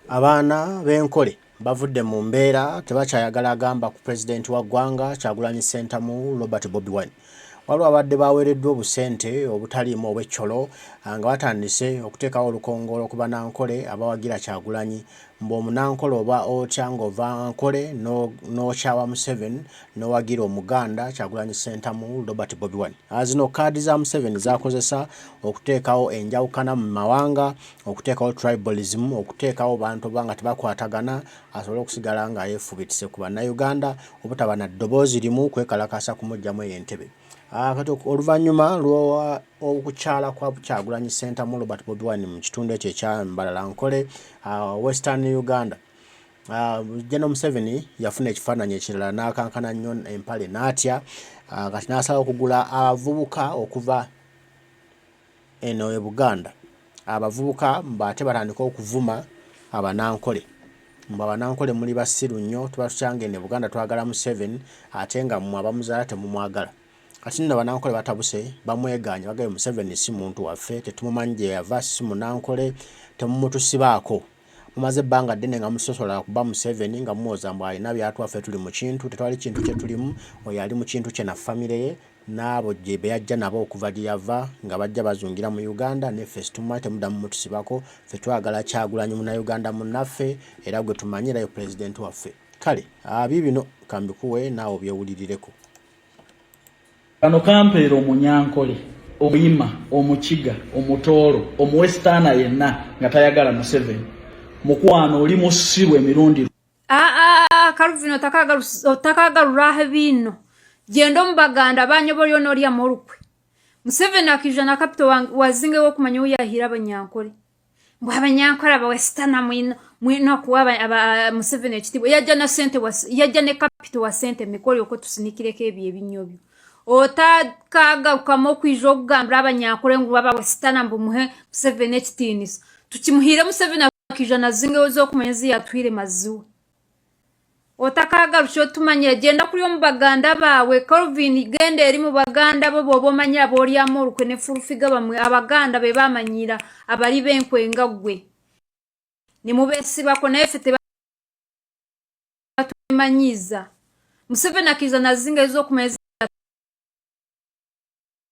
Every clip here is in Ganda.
Abaana b'Enkole bavudde mu mbeera tebakyayagala agamba ku pulezidenti wa ggwanga Kyagulanyi Ssentamu Robert Bobi Wine. Waliwo abadde baweereddwa obusente obutaliimu obw'eccolo nga batandise okuteekawo olukongoolo ku Banankole abawagira Kyagulanyi mbu Omunankole oba otya ng'ova Nkole n'okyawa Museveni n'owagira Omuganda Kyagulanyi Ssentamu Robert Bobi Wine. Zino kaadi za Museveni z'akozesa okuteekawo enjawukana mu mawanga okuteekawo tribalism, okuteekawo bantu oba nga tebakwatagana asobole okusigala nga yeefubitise ku Bannayuganda obutaba na ddoboozi limu kwekalakaasa kumuggyamu eyo entebe. Kati oluvannyuma lw'okukyala kwa Kyagulanyi Ssentamu Robert Bobi Wine mu kitundu ekyo ekya Mbarara Nkole, Western Uganda, General Museveni yafuna ekifaananyi ekirala n'akankana nnyo empale n'atya, kati n'asalawo okugula abavubuka okuva Eno e Buganda abavubuka mbu ate batandike okuvuma Abanankole mbu Abanankole muli basiru nnyo tuba tutya nga eno e Buganda twagala Museveni ate nga mmwe abamuzaala temumwagala. Kati nno Abanankole batabuse bamwegaanye bagambye Museveni si muntu waffe tetumumanyi gye yava si Munankole temumutusibaako. Mumaze ebbanga ddene nga mutusosola kuba Museveni nga muwoza mbu alina by'atuwa ffe tuli mu kintu tetwali kintu kye tulimu oyo ali mu kintu kye na famire ye N'abo gye be yajja nabo okuva gye yava nga bajja bazungira mu Uganda ne ffe situmanyi temuddamu mutusibako ffe twagala Kyagulanyi munauganda munnaffe era gwe tumanyi era ye president waffe. Kale biibino kambikuwe naawe obyewulirireko. Kano kampeera Omunyankole, Omuyima, Omukiga, Omutooro, Omuwesitaana yenna nga tayagala Museveni. Mukwano oli musiru emirundi. Aa Calvin otakagaruraho ebiino gyenda omu baganda banyoba oriyo noryamu orukwe Museveni akaija na capital wazinga ewokumanya ou yahaire abanyankore ngu abanyankore abawesitana mwine okuwa Museveni ekitiibwa yajja na sente yajja ne capital wa sente meka oryoke otusinikireko ebyo ebinyo byo otakagarukamu okwija okugambira abanyankore ngu abawesitana mbu muhe Museveni ekitiinisa tukimuhaire Museveni Akaija na zinga ez'okumanya ezi yatwire maziwe. Otakagarukya otumanyire gyenda kuri omu baganda baawe Calvin genda eri mu baganda bo bwoba omanyire aboryamu orukwe ne full figure bamwe abaganda bebamanyiira abari b'enkwe nga gwe nimubesibako naye ffe tebatumanyiiza Museveni akaija na zinga ez'okumanya ezi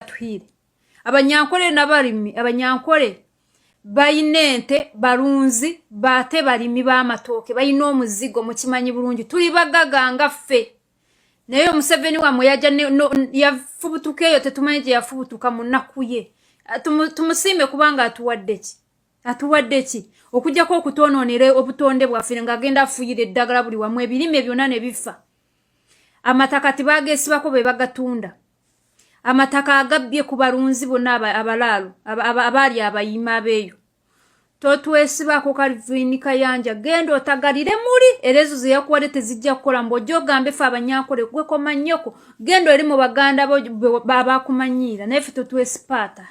Atuhaire. Abanyankore n'abarimi, abanyankore bayine ente, barunzi, ate barimi b'amatooke, bayine omuzigo mukimanyi bulungi tuli bagaga nga ffe. Naye Museveni wamwe yaja no, yafubutuka eyo tetumanyi gye yafubutuka mu nnaku ye. Tumusiime kubanga atuwadde ki? Atuwadde ki? Okujjako okutwonoonera obutonde bwaffe ng'agenda afuuyira eddagala buli wamu ebirime byonna ne bifa. Amataka tibageesibako be bagatunda. Amataka agabbye ku balunzi bonna abalaalo abaali abayima abeeyo. Totwesibako Calvin Kayanja genda otagalire muli era ezo ze yakuwadde tezijja kukola mbu ojja ogambe ffe abanyankole gwe koma nnyoko genda eri mu baganda bo abakumanyiira naye ffe totwesipaata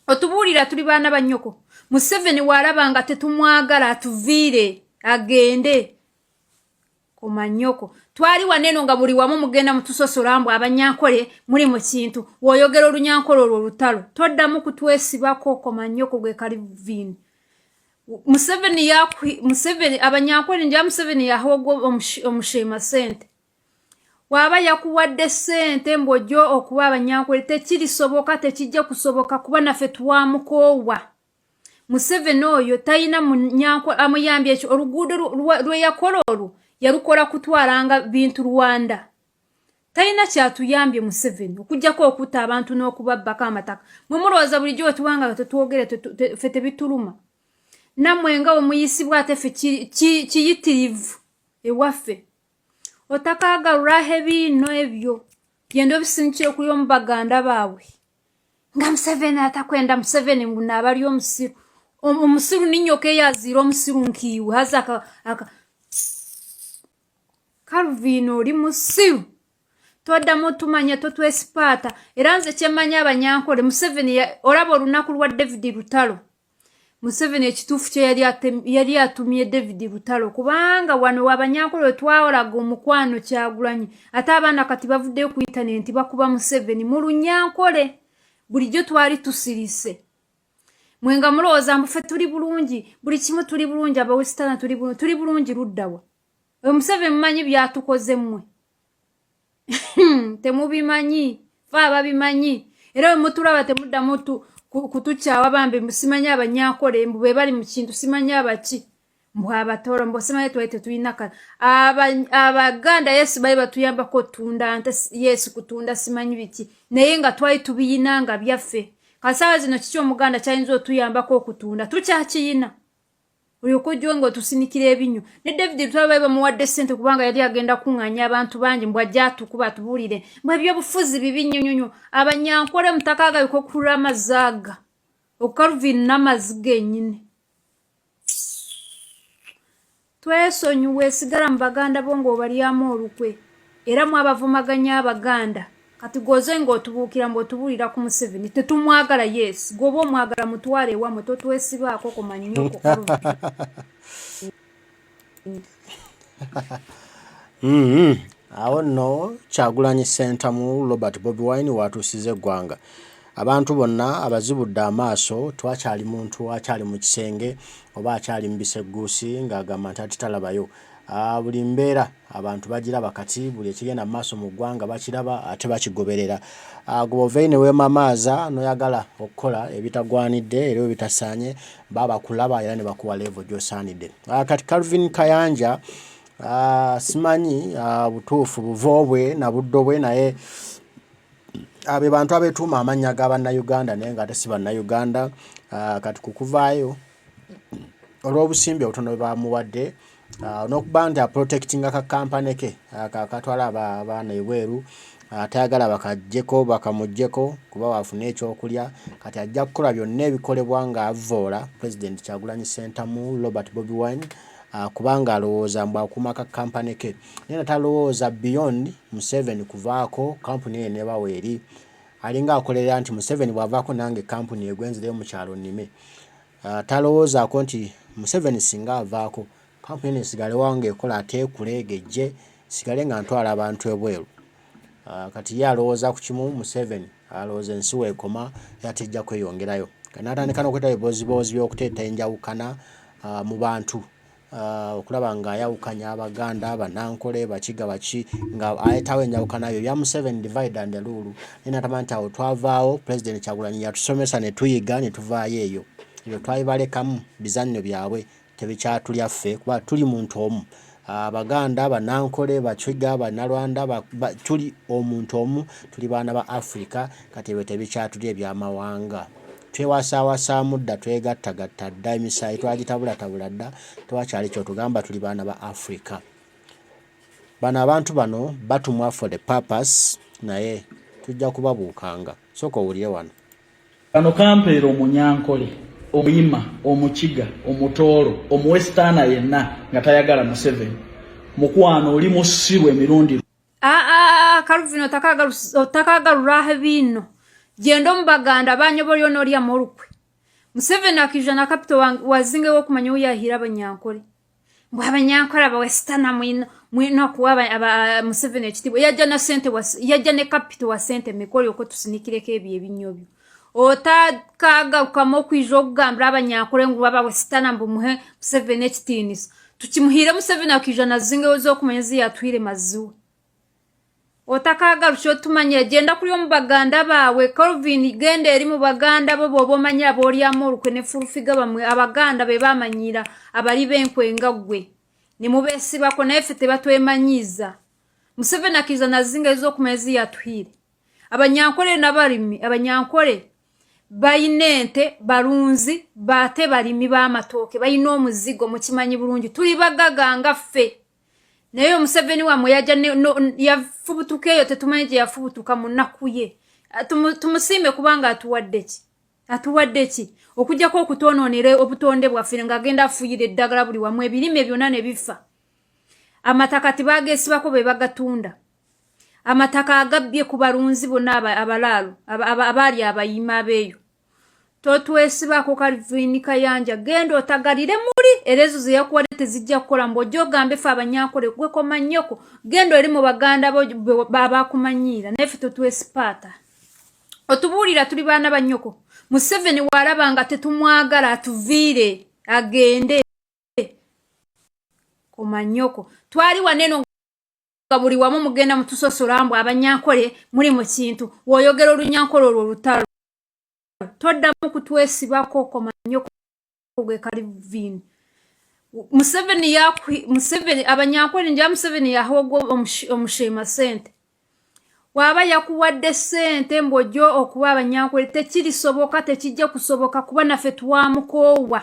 otubuulira tuli baana ba nnyoko Museveni waalaba nga tetumwagala atuviire agende Komanyoko. Twali waneno nga buli wamu mugenda mutusosola mbu abanyankole muli mu kintu. Woyogera olunyankole olwo olutalo. Toddamu kutwesibako komanyoko gwe Calvin. Museveni yakwi Museveni abanyankole nja Museveni yahogo omushema sente. Waba yakuwadde sente mbu ojja okuba abanyankole tekirisoboka tekijja kusoboka kuba naffe twamukoowa. Museveni oyo tayina munyanko amuyambye ekyo oluguudo lwe yakola olwo yalukola kutwalanga bintu Rwanda tayina kyatuyambye Museveni okujjako okutta abantu n'okubabbako amataka mwe mulowooza bulijjo wetuba nga tetwogere ffe tebituluma nammwe nga wemuyisibwa ate ffe kiyitirivu ewaffe otakagaruraho ebiino ebyo genda obisindikire kuri omu baganda baawe nga Museveni atakwenda Museveni ngu naaba ari omusiru. Omusiru ni nyoko eyaazaire omusiru nkaiwe haza aka aka Calvin ori musiru toddamu otumanya totwesipaata era nze kyemmanyi abanyankore Museveni oraba orunaku rwa David Lutalo Museveni ekituufu kye yali yali atumye David Lutalo kubanga wano abanyankole wetwawolaga omukwano Kyagulanyi ate abaana kati bavuddeyo ku intanenti bakuba Museveni mu Lunyankole bulijjo twali tusirise. Mwe nga mulowooza mbu ffe tuli bulungi, buli kimu tuli bulungi, abawesitana tuli bulungi, tuli bulungi luddawa? Oyo Museveni mumanyi byatukoze mmwe? Temubimanyi, fe ababimanyi. Era bwe mutulaba temuddamu kutukyawa bambi, simanyi abanyankole mbu be bali mu kintu, simanyi abaki mbu abatoro mbu simanyi twali tetulina ka abaganda. Yesu bali batuyambako otunda nte, yesu kutunda simanyi biki, naye nga twali tubiyina nga byaffe. Kasaawa zino kiki omuganda kyayinza otuyambako okutunda? Tukyakiyina. Olyoka ojjuwe nga otusinikira ebinyo. Ne David Lutalo bali bamuwadde ssente kubanga yali agenda kuŋŋaanya abantu bangi mbu ajja atukuba atubuulire mbu ebyobufuzi bibi nnyo nnyo nnyo. Abanyankole mutakagabika okuhurira amazaaga okukaluvin n'amazi genyini. Twesonyiwe, sigala mu baganda bo ng'obalyamu olukwe, era mwabavumaganya abaganda. Kati gwoze ng'otubuukira mbu otubuulira ku Museveni, tetumwagala. Yes, gwoba omwagala mutwale ewamwe, totwesibaako komanyoko. Awo nno Kyagulanyi Ssentamu Robert Bobi Wine w'atuusiza eggwanga. Abantu bonna abazibudde amaaso, twakyali muntu akyali mu kisenge oba akyali mu bisegguusi ng'agamba nti ati talabayo. Buli mbeera abantu bagiraba kati, buli ekigenda mu maaso mu ggwanga bakiraba ate bakigoberera. Gwe bw'ovayo ne weemamaaza n'oyagala okukola ebitagwanidde era ebitasaanye, baba bakulaba era ne bakuwa level gy'osaanidde. Kati Calvin Kayanja simanyi butuufu buvo bwe na buddo bwe, naye be bantu abeetuuma amannya ga Bannayuganda naye ng'ate si Bannayuganda. Kati ku kuvaayo olw'obusimbi obutono bwe bamuwadde n'okuba nti aprotectinga ka kampani ke akatwala abaana ebweru, tayagala bakaggyeko bakamuggyeko kuba waafuna ekyokulya. Kati ajja kukola byonna ebikolebwa ng'avvoola Pulezidenti Kyagulanyi Ssentamu Robert Bobi Wine, kubanga alowooza mbu akuuma ka kampani ke, naye nga talowooza beyond Museveni kuvaako kampuni eyo neeba weeri. Alinga akolerera nti Museveni bw'avaako nange kampuni egwe nzireyo mu kyalo nnime. Talowoozaako nti Museveni singa avaako kampuni eno esigalewo ng'ekola ate ekule egejje sigale nga ntwala abantu ebweru. Kati ye alowooza ku kimu, Museveni alowooza ensi weekoma era tejja kweyongerayo. Kati n'atandika n'okuleeta ebibooziboozi by'okuteeta enjawukana mu bantu, okulaba ng'ayawukanya Abaganda, Abanankole, Bakiga, baki, nga aleetawo enjawukana yo ebya Museveni divide and rule. Naye n'atama nti awo twavaawo, Pulezidenti Kyagulanyi yatusomesa ne tuyiga ne tuvaayo eyo. Ebyo twabibalekamu bizannyo byabwe tebikyatulya ffe kuba tuli muntu omu. Abaganda, Banankole, Bakiga, Bannalwanda tuli omuntu omu, tuli baana ba Africa, kati ebyo tebikyatulya ebyamawanga. Twewasaawasaamu dda, twegattagatta dda, emisaayi twagitabulatabula dda, tewakyali kyotugamba, tuli baana ba Africa. Bano abantu bano batumwa for the purpose, naye tujja kubabuukanga. Sooka owulire wano. Kano kampeera omunyankole, omuyima, omukiga, omutooro, omuwesitaana yenna nga tayagala Museveni. Mukwano oli musiru emirundi. Kaluvino otakagaruraho ebiino. Genda omu baganda banyu oba oriyo nooryamu orukwe. Museveni akaija na capital wazinga okumanya ou yaahaire abanyankore. Mbu abanyankore abawesitana mwine okuwa Museveni ekitiibwa. Yajja na sente, yajja ne capital wa sente meka oryoke otusinikireko ebyo ebinyo byo. Otakagarukamu okwija okugambira abanyankore ngu abawesitana mbu muhe Museveni ekitiinisa. Tukimuhaire Museveni akaija na zinga ez'okumanya ezi yaatuhaire maziwe. Otakagarukye otumanyire, genda kuri omu baganda baawe. Calvin, genda eri mu baganda bo bw'oba omanyire aboryamu orukwe ne furufiga bamwe. Abaganda be bamanyiira abari b'enkwe nga ggwe nimubeesibako, naye ffe tebatwemanyiiza. Museveni akaija na zinga ez'okumanya ezi yaatuhaire. Abanyankore n'abarimi, abanyankore bayina ente, barunzi ate barimi b'amatooke, bayina omuzigo, mukimanyi bulungi, tuli bagaga nga ffe. Naye Museveni wamwe yajja yafubutuka eyo, tetumanyi gye yafubutuka mu nnaku ye. Tumusiime kubanga atuwadde ki? Atuwadde ki? Okuggyako okutwonoonera obutonde bwaffe ng'agenda afuuyira eddagala buli wamu, ebirime byonna ne bifa. Amataka tibageesibako be bagatunda. Amataka agabbye ku balunzi bonna abalaalo abaali abayima abeeyo. Totwesibako Calvin Kayanja, genda otagalire muli era ezo ze yakuwadde tezijja kukola. Mbu ojja ogambe ffe abanyankole, gwe koma nnyoko, genda eri mu baganda bo abakumanyiira, naye ffe totwesipaata. Otubuulira tuli baana ba nnyoko. Museveni w'alaba nga tetumwagala atuviire agende komanyoko. Twali waneno nga buli wamu mugenda mutusosola mbu abanyankole muli mu kintu, w'oyogera olunyankole olwo olutalo toddamu kutwesibako komanyoko gwe Calvin. Museveni yakwi Museveni abanyankole nja Museveni yahogo omushema sente waba yakuwadde sente mbw'ojja okuba abanyankole tekirisoboka, tekijja kusoboka kuba naffe twamukoowa.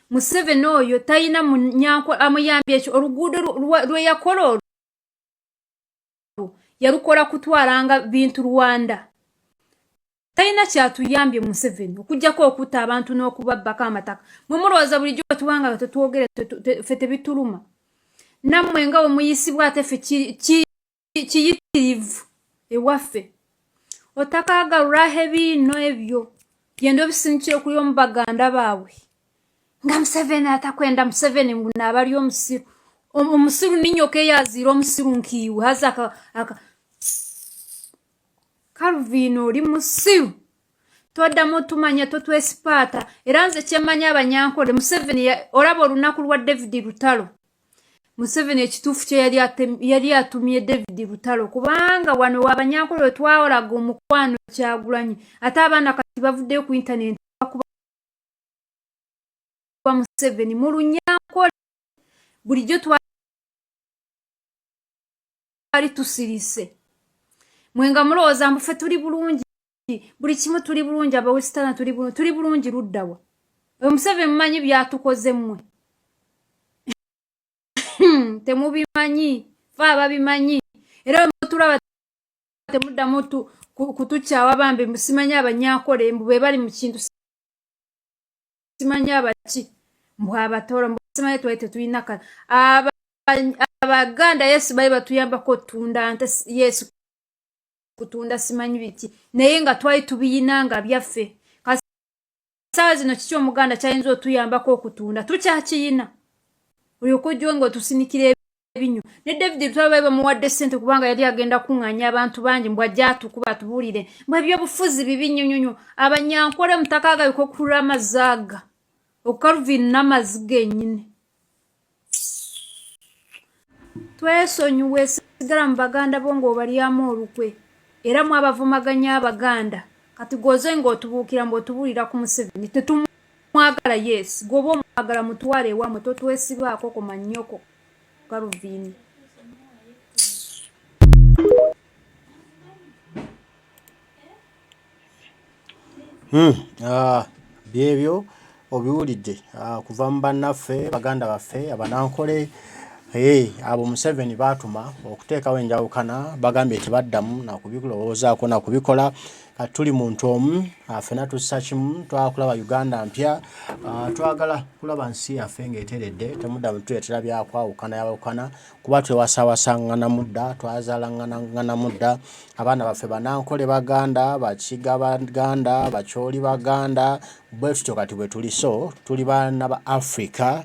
Museveni oyo talina munyankole amuyambye ekyo. Oluguudo lwe yakola olwo yalukola kutwalanga bintu Rwanda. Talina kyatuyambye Museveni okuggyako okutta abantu n'okubabbako amataka. Mwe mulowooza bulijjo tubanga tetwogere ffe tebituluma. Nammwe nga bwe muyisibwa ate ffe kiyitirivu ewaffe. Otakagaruraho ebiino ebyo genda obisindikire kuri omu baganda baawe. Nga Museveni atakwenda Museveni ngu naaba ari omusiru. Omusiru ni nyoka eyaazaire omusiru nkaiwe haza aka Calvin oli musiru toddamu tumanya totwesipaata. Era nze kyemmanyi abanyankole Museveni olaba olunaku lwa David Lutalo, Museveni ekituufu kye yali atumye David Lutalo, kubanga wano abanyankole we twawolaga omukwano Kyagulanyi, ate abaana kati bavuddeyo ku intaneti bakuba Museveni mu lunyankole bulijjo twali tusirise. Mwe nga mulowooza mbu ffe tuli bulungi, buli kimu tuli bulungi, abawesitana tuli bulungi, tuli bulungi luddawa? Oyo Museveni mumanyi byatukoze mmwe temubimanyi, fe ababimanyi. Era bwe mutulaba temuddamu kutukyawa bambi, simanyi abanyankole mbu be bali mu kintu, simanyi abaki mbu abatooro mbu simanyi twali tetulina abaganda. Yesu bali batuyambako otunda nte, yesu kutunda simanyi biki, naye nga twali tubiyina nga byaffe. Kasaawa zino kiki omuganda kyayinza otuyambako okutunda? Tukyakiyina olyoka ojjo nga otusinikira ebinyo. Ne David Lutalo bali bamuwadde ssente kubanga yali agenda kuŋŋaanya abantu bangi mbu ajja atukuba atubuulire mbu ebyobufuzi bibi nnyo nnyo nnyo. Abanyankole mutakagabika okuhurira amazaaga okukalvin n'amazi genyini. Twesonyiwe, sigala mu baganda bo ng'obalyamu olukwe, era mwabavumaganya abaganda. Kati gwoze ng'otubuukira mbu otubuulira ku Museveni, tetumwagala. Yes, gwoba omwagala mutwale ewamwe, totwesibaako komanyoko Calvin. Byebyo obiwulidde kuva mu bannaffe baganda baffe abanankole. Hey, abo Museveni baatuma okuteekawo enjawukana, bagambye tebaddamu nakubirowoozaako nakubikola. Kati tuli muntu omu, ffena tussa kimu, twagala kulaba Uganda mpya, twagala kulaba nsi yaffe ng'eteredde. Temuddamu tuleetera byakwawukana yawukana kuba twewasawasanganamu dda, twazaalanganamu dda. Abaana baffe banankole baganda, bakiga baganda, bakyoli baganda, bwe tutyo kati bwe tuli. So tuli baana ba Africa,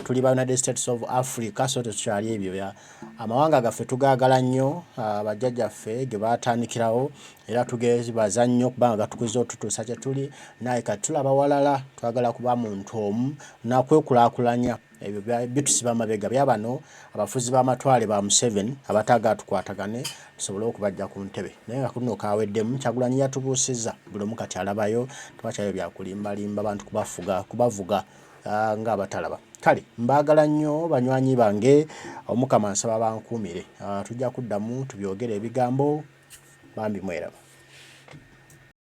tuli ba United States of Africa, so tetukyali ebyo bya amawanga gaffe. Tugaagala nnyo, bajjajjaffe ge baatandikirawo, era tugebaza nnyo kubanga gatukuza otutuusa kye tuli. Naye kati tulaba walala, twagala kuba muntu omu nakwekulaakulanya. Ebyo bitusiba amabega bya bano abafuzi b'amatwale ba Museveni abataagala tukwatagane tusobole okubajja ku ntebe. Naye nga kuno kaweddemu, Kyagulanyi yatubuusizza buli omu kati alabayo, tewakyayo byakulimbalimba bantu kubafuga kubavuga nga abatalaba. Kale mbaagala nnyo banywanyi bange, Omukama nsaba bankuumire. Tujja kuddamu tubyogere ebigambo bambi mweraba.